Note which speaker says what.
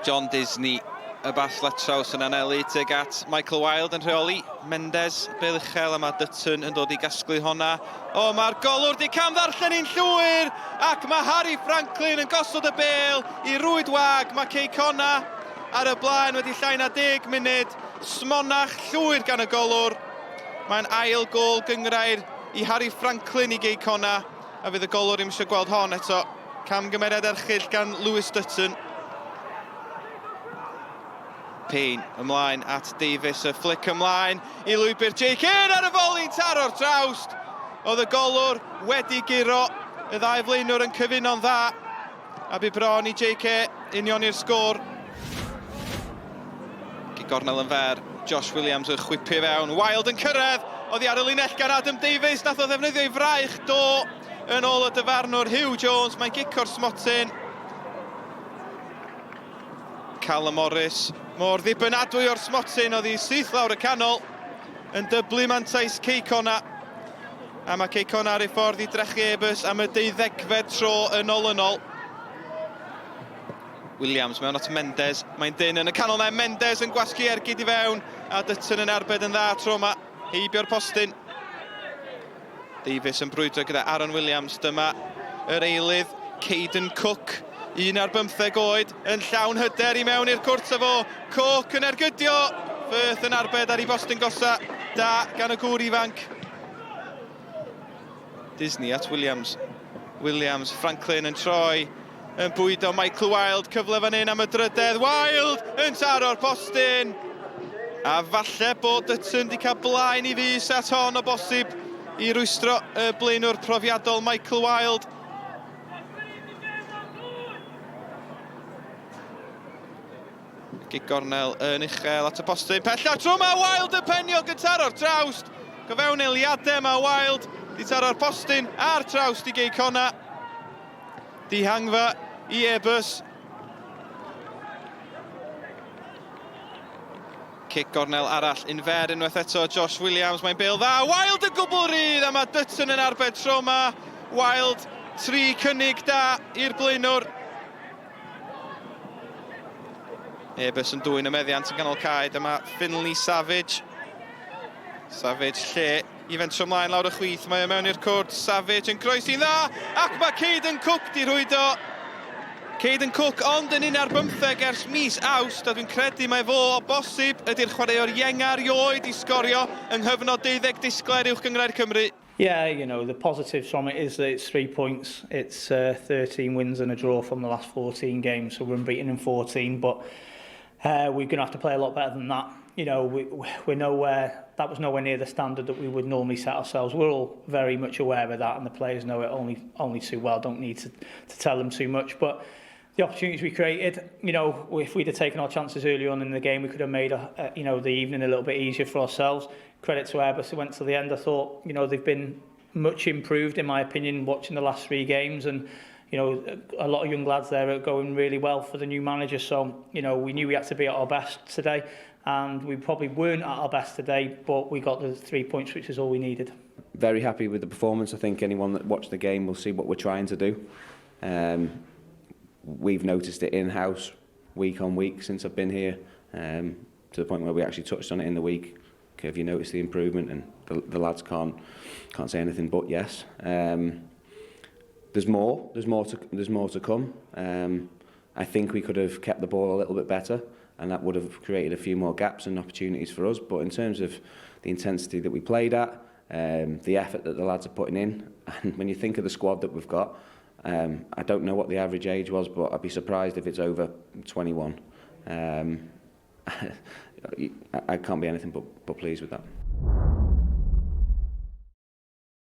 Speaker 1: John Disney y bas letraws yn anelu tuag at Michael Wilde yn rheoli. Mendes, bel uchel a mae Dutton yn dod i gasglu honna. O, mae'r golwr di cam ddarllen i'n llwyr ac mae Harry Franklin yn gosod y bel i rwyd wag. Mae Cei Connah ar y blaen wedi llai na 10 munud. Smonach llwyr gan y golwr. Mae'n ail gôl gynghrair i Harry Franklin i Gei Connah a fydd y golwr ddim eisiau gweld hon eto. Camgymeriad erchyll gan Lewis Dutton. Payne ymlaen at Davies, y flick ymlaen i lwybr Jake Hyn ar y foli'n taro'r trawst. Oedd y golwr wedi guro, y ddau flaenwr yn cyfuno'n dda, a bu bron i Jake unioni'r sgôr. Gi gornel yn fer, Josh Williams yn chwipio fewn, Wilde yn cyrraedd, oddi ar y linell gan Adam Davies, nath o ddefnyddio ei fraich, do, Yn ôl y dyfarnwr Huw Jones, mae'n gic o'r smotyn. Callum Morris, mor ddibynadwy o'r smotyn, oedd hi syth lawr y canol, yn dyblu mantais Cei Connah. A mae Cei Connah ar ei ffordd i drechu Airbus am y deuddegfed tro yn olynol. Williams mewn at Mendes, mae'n dyn yn y canol na, Mendes yn gwasgu ergyd i fewn, a Dutton yn arbed yn dda tro yma, heibio'r postyn. Davies yn brwydro gyda Aaron Williams. Dyma yr eilydd, Caden Cook, 11 oed, yn llawn hyder i mewn i'r cwrt â fo. Cook yn ergydio, Firth yn arbed ar ei bostyn gosa. Da gan y gŵr ifanc. Disney at Williams. Williams, Franklin yn troi, yn bwydo Michael Wilde, cyfle fan hyn am y drydedd, Wilde yn taro'r postyn! A falle bod Dutton wedi cael blaen i fus at hon o bosib i rwystro y blaenwr profiadol Michael Wilde. Gic gornel yn uchel at y postyn pella tro mae Wilde yn penio gyntaf o'r trawst. Go fewn eiliadau mae Wilde di taro'r postyn a'r trawst i Gei Connah. Dihangfa i Airbus. Cic gornel arall un fer unwaith eto Josh Williams, mae'n bêl dda, Wilde yn gwbl rydd a mae Dutton yn arbed tro yma. Wilde, tri cynnig da i'r blaenwr. Airbus yn dwyn y meddiant yn ganol cae, dyma Finley Savage. Savage lle i fentro ymlaen lawr y chwith, mae o mewn i'r cwrt, Savage yn croesi'n dda, ac mae Caden Cook di rhwydo. Caden Cook ond yn 11 ers mis Awst, a dwi'n credu mae fo o bosib ydy'r chwaraewr ienga erioed i sgorio yng nghyfnod deuddeg disglair Uwch Gynghrair Cymru.
Speaker 2: Yeah, you know, the positives from it is that it's three points. It's uh, 13 wins and a draw from the last 14 games, so we're unbeaten in 14, but uh, we're going to have to play a lot better than that. You know, we, we're nowhere, that was nowhere near the standard that we would normally set ourselves. We're all very much aware of that, and the players know it only, only too well. Don't need to, to tell them too much. But the opportunities we created, you know, if we'd have taken our chances early on in the game, we could have made, a, a, you know, the evening a little bit easier for ourselves. Credit to Airbus who went to the end. I thought, you know, they've been much improved, in my opinion, watching the last three games. And, you know, a lot of young lads there are going really well for the new manager. So, you know, we knew we had to be at our best today. And we probably weren't at our best today, but we got the three points, which is all we needed.
Speaker 3: Very happy with the performance. I think anyone that watched the game will see what we're trying to do. Um, we've noticed it in-house week on week since I've been here, um, to the point where we actually touched on it in the week. Okay, have you noticed the improvement? And the, the lads can't can't say anything but yes. Um, there's more. There's more to there's more to come. Um, I think we could have kept the ball a little bit better, and that would have created a few more gaps and opportunities for us. But in terms of the intensity that we played at, um, the effort that the lads are putting in, and when you think of the squad that we've got, Um, I don't know what the average age was, but I'd be surprised if it's over 21. Um, I, I can't be anything but, but pleased with that.